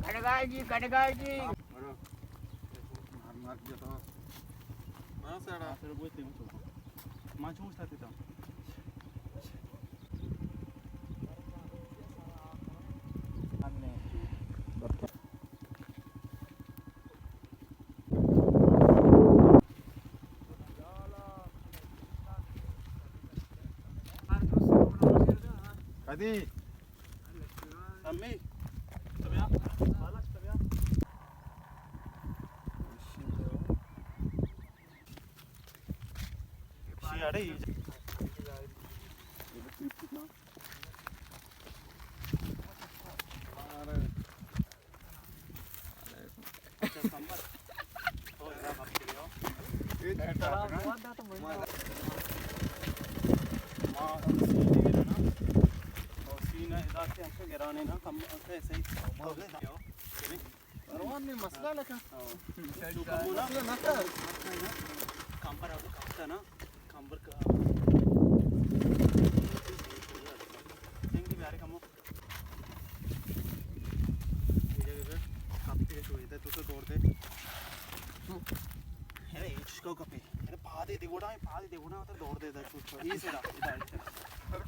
کھڑگا جی، کھڑگا جی۔ مار، مار دیا تو۔ مار ساڑا۔ سر بوجھ تے تو۔ مار چوش تھا تیتا۔ کدی؟ امی، تو بیا۔ بالش، تو بیا۔ شی اڑے۔ پروان نے مسئلہ لگا۔ مسئلہ نہ کر۔ کمبر اب کپتا نا، کمبر کا۔ تھینک یو یار، کمو۔ یہ جگہ پہ کپتی ہے، تو ادھر تو، تو دور دے۔ ارے، اس کو کپے۔ ارے، پادے دے گوڑا، پادے دے گوڑا، ادھر دور دے، ادھر تو، تو، یہ سرا، ادھر، ادھر۔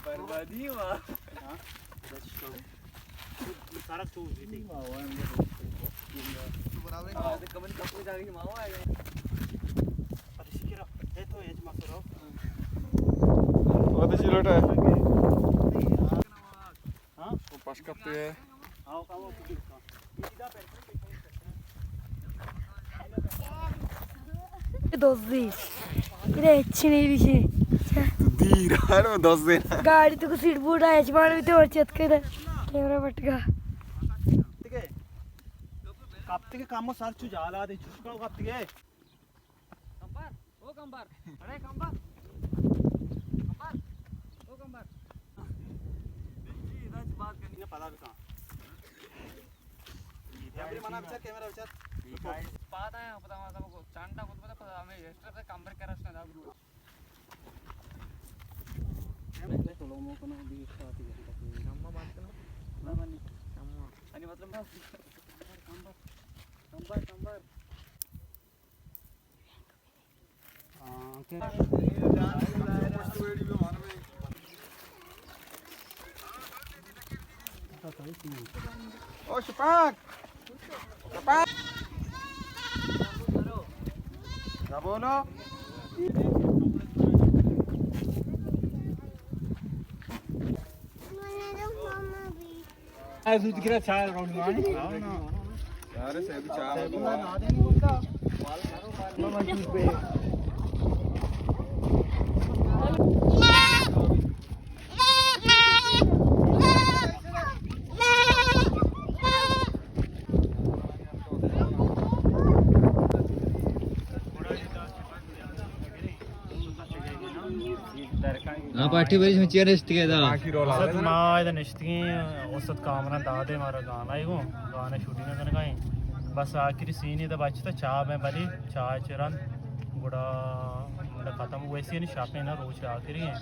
بربادی ہوا۔ ہاں، ادھر اس کو۔ سارا چوز دیتی۔ تو آتے چی لوٹا ہے؟ ہاں؟ وہ پش کپتے ہیں۔ دوزی۔ ارے اچھی نہیں بھی۔ دیر آرو دوزی۔ گاڑی تو کو سیٹ بورڈ آیا، چمان بھی تو اور چت کے کیمرہ بٹ گا۔ کپتے کے کامو سر چو جالا دے، چشکا کپتے کے۔ کمبر، او کمبر، ارے کمبر، کمبر، او کمبر۔ دیکھی، ادھر سے بات کرنی ہے، پتا بھی کہاں۔ کیمرہ منا بچار، کیمرہ بچار۔ پاتا ہے، پتا ہوا سب کو، چانڈا کو پتا، پتا ہمیں ایکسٹرا سے کمبر کرا اس نے داغ۔ کمبر، کمبر۔ او شپاک، شپاک۔ کیا بولو؟ ہاں، پارٹی بری میں چیئر نشتگے دا۔ استاد ما ادا نشتگیں، استاد کامران دادے مارا گانا ہی گو، گانا شوٹنگ کنگا ہیں۔ بس آخری سین ادا بچتا، چاہ میں بلی، چاہ چرن، گڑا، گڑا ختم، ویسے نہیں، شاپیں نا، روچ آخری ہیں۔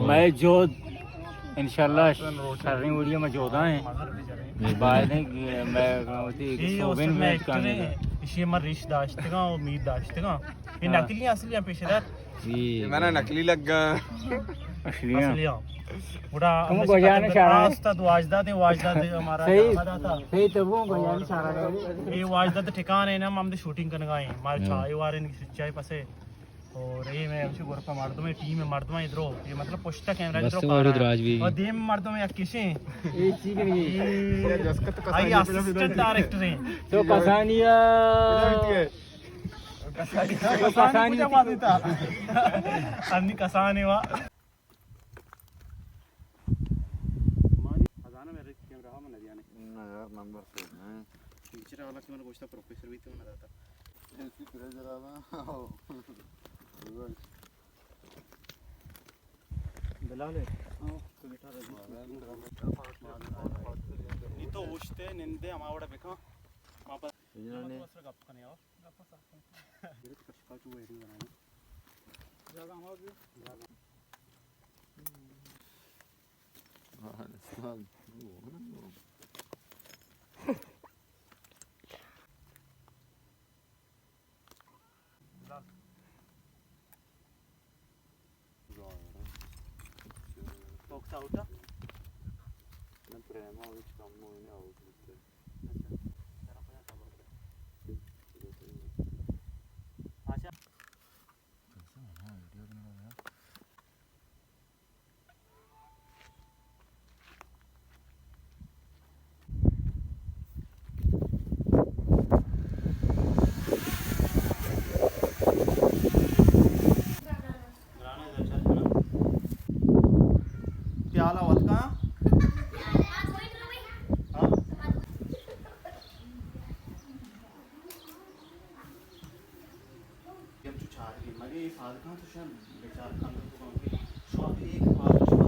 میں جود انشاءاللہ شریں ویڈیو میں جودا ہیں۔ باید ہیں کہ میں وتی سوبین میں کانے۔ اسی من ریش داشتگاں، امید داشتگاں۔ یہ نقلی اصلی ہیں پیش در۔ جی۔ یہ منا نقلی لگا۔ اصلی ہیں۔ اصلی ہیں۔ گڑا تم ہم گوجان چارا۔ استاد واجداد ہیں، واجداد ہمارا صحیح۔ صحیح تو وہ گوجان چارا۔ یہ واجداد ٹھکانے نا، ہم دے شوٹنگ کنگا ہیں۔ ہمارے چائے وارے، چائے پسے۔ اور یہ میں ہمشی گروپ مردم، ٹیم مردم ادرو، یہ مطلب پشتا کیمرہ بس ادرو تو پارا۔ دراج بھی۔ اور دیم مردم یک کشیں۔ یہ چیز نہیں۔ یہ آئی اسسٹنٹ ڈائریکٹر ہیں۔ تو کسانی ہے۔ کسانی۔ کسانی۔ انی کسانی وا۔ مانی خزانہ میں ریک کیمرہ ہم نہ دیانے۔ نہ یار، نمبر سے ہیں۔ ٹیچر والا کہ من گوشتا پروفیسر بھی تو نہ داتا۔ اے سی پریشر آ رہا۔ بلال ہے۔ ہاں۔ تو بیٹا رضی۔ نی تو اوشتے نندے ہما وڑا بکا۔ واپس۔ یہ نے۔ گپ کنے آؤ۔ گپ سا۔ گرت کشکا چو ویڈیو بنانا۔ جاگہ ہما بھی۔ جاگہ۔ بکس آؤٹ ءَ؟ نہ، پریما وچ کم ہوئی نہ آؤٹ بوتے۔ اچھا۔ اچھا۔ پیالہ وت کن۔ ہاں؟ ہم چو چار کے مگے یہ فال کن تو شاید بیچار کن تو کن۔